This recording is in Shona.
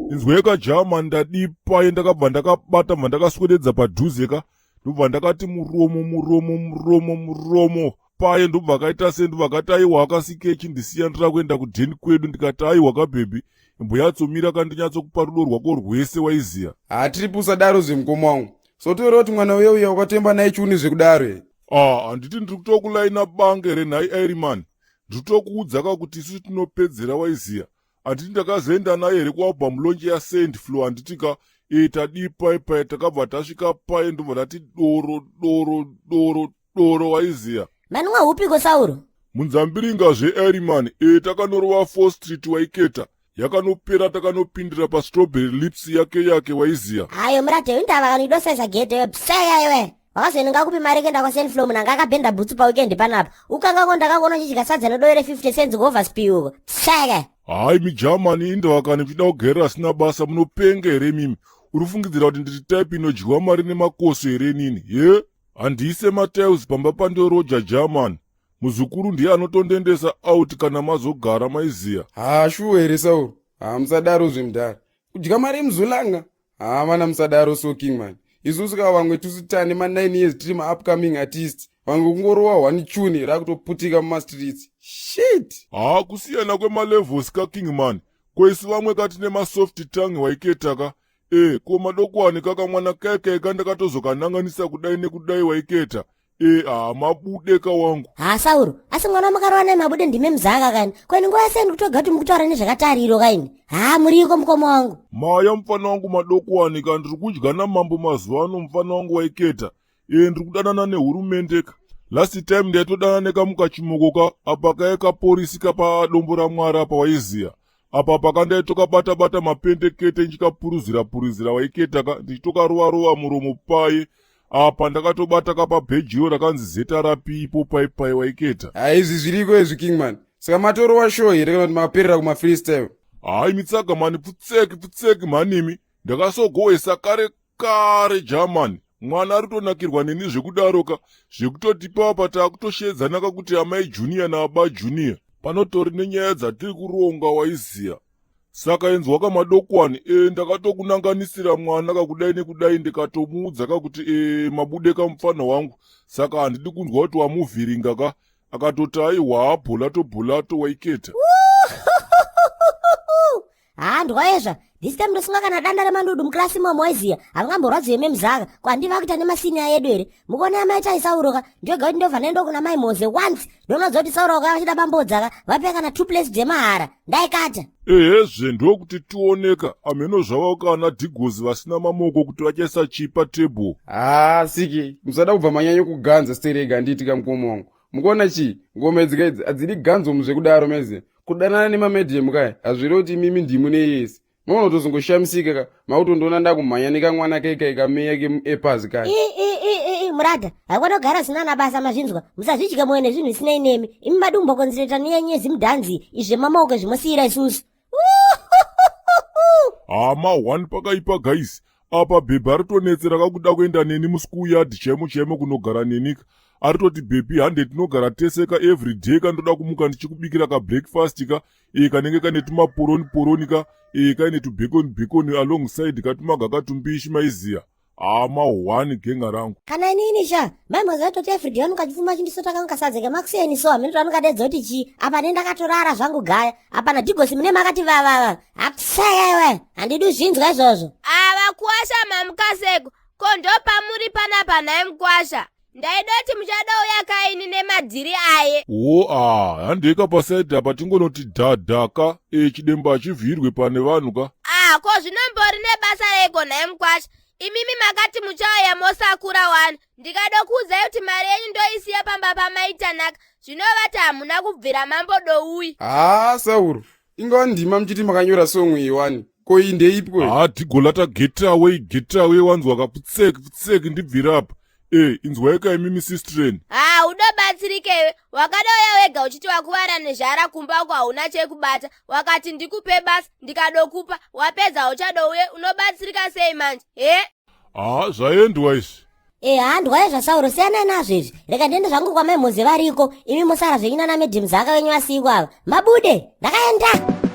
Inzweka jama ndadipaye ndakabva ndakabata bva ndakaswededza padhuze ka ndobva ndakati muromo muromo muromo muromo paye ndobva akaita sei ndobva akati aiwa akasike chindisiya ndira kuenda kudheni kwedu ndikati aiwa kabhebhi imboyatsomira kandinyatsokupa rudo rwako rwese waiziya. Hatiripi usadaro zvemukoma wangu. Sotoera kuti mwana uye uya wakatemba naye chiuni zvekudaro here? Ah, handiti ndiri kutokulaina bange here nhai Airimani? Ndiri kutokuudza ka kuti isu tinopedzera waiziya. Handiti ndakazoenda naye here kualbum launch yaSaint Flo handiti ka? E tadii pai pai takabva tasvika paye ndobva tati doro doro doro doro waiziya. Manwa upiko Sauro? Munzambiringa zve Airimani. E takanorova 4 Street waiketa. Yakanopera takanopindira pastrawberry lips yake yake waiziya. Hayo murate indava kanoidosaisa gate iwe pseya iwe. Wakazoenenga kupi mari kuenda kwaSaint Flo munhu anga akabhenda bhutsu paweekend panapa. Ukanga ndakakuona uchidya sadza nedoyo re 50 cents kuoverspew uko. Pseke. Hayi mijamani indava kani muchida kugerera asina basa munopenga here imimi? Uri kufungidzira kuti ndiri type inodyiwa mari nemakoso here inini? Ye? Handiise matiles pamba pandoroja German. Muzukuru ndiye anotondendesa out kana mazogara maiziya. Haa shuwa here Sauro? Haa musadaro zvemudhara. Kudya mari yemuzulanga? Haa mana musadaro so king man. Isusu ka vamwe tusu tane ma 9 years tiri ma upcoming artists. Vamwe kungorowa one tune rakutoputika muma streets. Shit! Haa kusiyana kwema levels ka king man. Ko isu vamwe ka tine ma soft tongue waiketa ka. E ko madokwani ka kamwana keke ka ndakatozokananganisa kudai nekudai waiketa. E haa mabude ka wangu. Ha Sauro, asi mwana wamakarova naye mabude ndime muzaka kani. Kwani nguva yese ndikutoga kuti mukutaura nezvakatariro kaini. Ha muriko mukoma wangu. Maya mufana wangu madokwani ka ndiri kudya namambo mazuva ano mufana wangu waiketa. E ndiri kudanana nehurumende ka. Last time ndaitodanana nekamuka chimoko ka apa kaye kaporisi ka padombo ramwari apa waiziya. Apa pakandaitokabata bata mapendekete ndichikapuruzira puruzira waiketa ka ndichitokarova rova muromo paye. Apa ndakatobata ka pabhejiro rakanzi zeta rapi ipo pai pai waiketa. Haa izvi zviriko izvi Kingman. Saka matorowa show here kana kuti makaperera kuma freestyle? Hayi mitsaga mani pfutseki pfutseki mhanimi ndakasogohwesa kare kare German mwana ari kutonakirwa neni zvekudaro ka zvekutoti papa takutoshedzana ka kuti amai junior naaba junior panotori nenyaya dzatiri kuronga waiziya saka inzwa ka madokwani e ndakatokunanganisira mwana kakudai nekudai ndikatomuudza ka kuti e mabude kamufana wangu saka handidi kunzwa kuti wamuvhiringa ka akatoti aiwa bholato bholato waiketa haa ndwaezva this time ndosunga kana danda remandudu muklasi imomo waiziya havangamborwadziwe memuzaka kwandi vakuita nemasiniya edu here mukuona amaita isauroka ndioga kuti ndobva ndaenda kuna mai moze once ndononzwa kuti sauroka vachida bambodzaka vape kana two place dzemahara ndaikata ehezve ndokuti tioneka amheno zvavo kana dhigozi vasina mamoko kuti vachaisa chii patable haa siki musada kubva manyanya kuganza sterega handiti kamukoma wangu mukuona chii ngoma idzi kaidzi hadzidi ganzo muzvekudaro maiziva kudanana nemamedium kaya hazvirevi kuti imimi ndimu neyese maona kutozongoshamisika ka makutondiona ndakumhanya nekamwana kekai kameya kemuepazi kaya murada haikwana kugara zvisina na basa mazvinzwa musazvidya mwoyo nezvinhu zvisinei nemi imi madi kumbokonzereta neyenyu yezimudhanzi izvi zvemamaoko zvimosiyira isusu hama one pakaipa guys apa bhebhi aritonetsera kakuda kuenda neni muschool yard chaimo chaimo kunogara nenika aritoti bhebhi hande tinogara tese ka every day kandoda kumuka ndichikubikira ka breakfast ka e kanenge kane tumaporoni poroni ka e kaine tubacon bacon alongside katumaga katumbishi maiziya hama one genga rangu kana inini sha mai mazuva toti everyday vanokachipfuma chindisota kangu kasadza kemakuseni so hameno vanokadedza kuti chii apa ne ndakatorara zvangu gaya apa nadhigosi mune makati vavava hapsaya iwe handidi zvinzwa izvozvo ava kuwasha mamukaseko ko ndopamuri panapa nhai mukwasha ndaidoti muchadouya kaini nemadhiri aye wo a handeka pasaidhi apa tingonoti dhadhaka e chidembo hachivhirwe pane vanhu ka ah ko zvinombori nebasa reiko nhai mukwasha imimi makati muchauya mosakura wani ndikadokuudzai kuti mari yenyu ndoisiya pamba pamaitanaka zvinovati hamuna kubvira mambodouyi haa sauro ingava ndima muchiti makanyora song iyi wani ko iyi ndeipi ko haa dhigolata get away get away wanzwa ka pfutseki pfutseki ndibvire apa e inzwai ka imimi sistren haa udobatsirikewe wakadouya wega uchiti wakuvara nezhara kumba uko hauna chekubata wakati ndikupe basa ndikadokupa wapedza uchadouye unobatsirika sei manje he haa zvaendwa izvi e handwaye zvasauro siyanai nazvo izvi rega ndiende zvangu kwamai mhoze variko imi musara zvenyu nana medhimzaka venyu vasiko ava mabude ndakaenda.